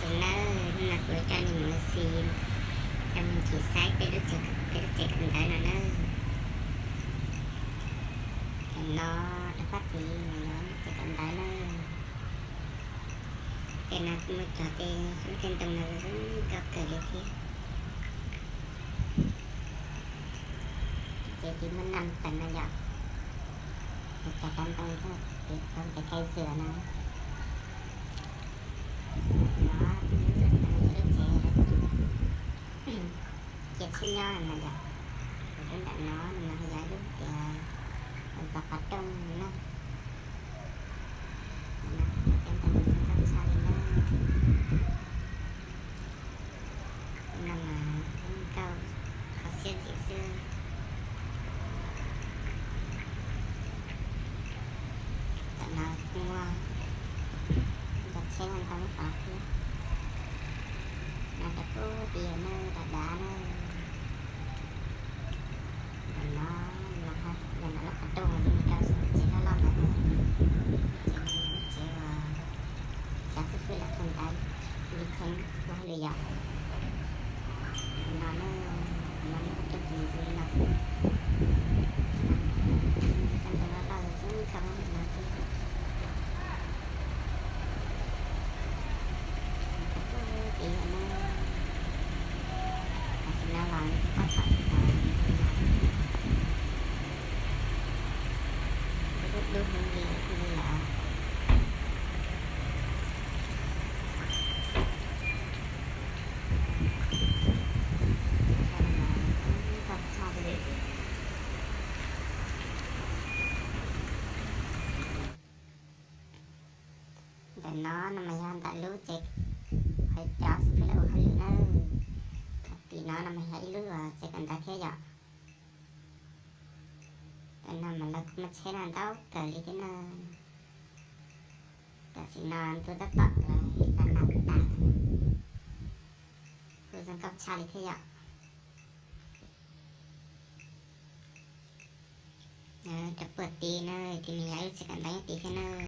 Nawb, hnub no kuv coj nej mus ua si, coj mus nkim saib peb lub tsev kawm ntawv no nawb. Tam no rau pab tid no yog lub tsev kawm ntawv nawb. Tej no kuj muaj cov tej xyoob tej ntoo no zoo nkauj kawg li thiab. Ces tiv muaj nam tees no yom, cov cov ntoo tej tiv tau tes kai zws na. No, lub tsev cia tsheb nyob no yom. Lub nram no no yog lub tias zov qhov rooj na. Cov ntoo no zoo nkauj tshaj li na. Cov no mas zoo nkauj kho siab zim xwb. Tam no kuj muaj cov tsheb ntau tod thiab. No rau pub tiv yog nawb, dav dav nawb. Ntawm no, ntawm no lub qhov rooj zoo li rau tsev loj loj ntawd na. Tsev no yog lub tsev uas cov xib fwb lawv kawm ntawv li kheev ua hauj lwm yom. No na, no lub qhov rooj ces zoo li no xwb. Cov ntoo loj loj xwb kho no thiab. Rau pub tiv yog nawb. Tam sim no los kuj pab tom tsis tau li no. Dub dub li li lawm. Ntawm no no mas yog ntawm lub tsev uas cov xib fwb lawv ua hauj lwm nawb. Tim no no mas yog ib lub uas tsev kawm ntawv thiab yom. Tam no mas lawv kuj muaj tsheb no ntau kawg li thiab na. Tam sim no ntuj tab tom los nag tas, kuj zoo nkauj tshaj li thiab yom. Rau pub tiv na, tiv no yog ib lub tsev kawm ntawv nyob tid thiab na.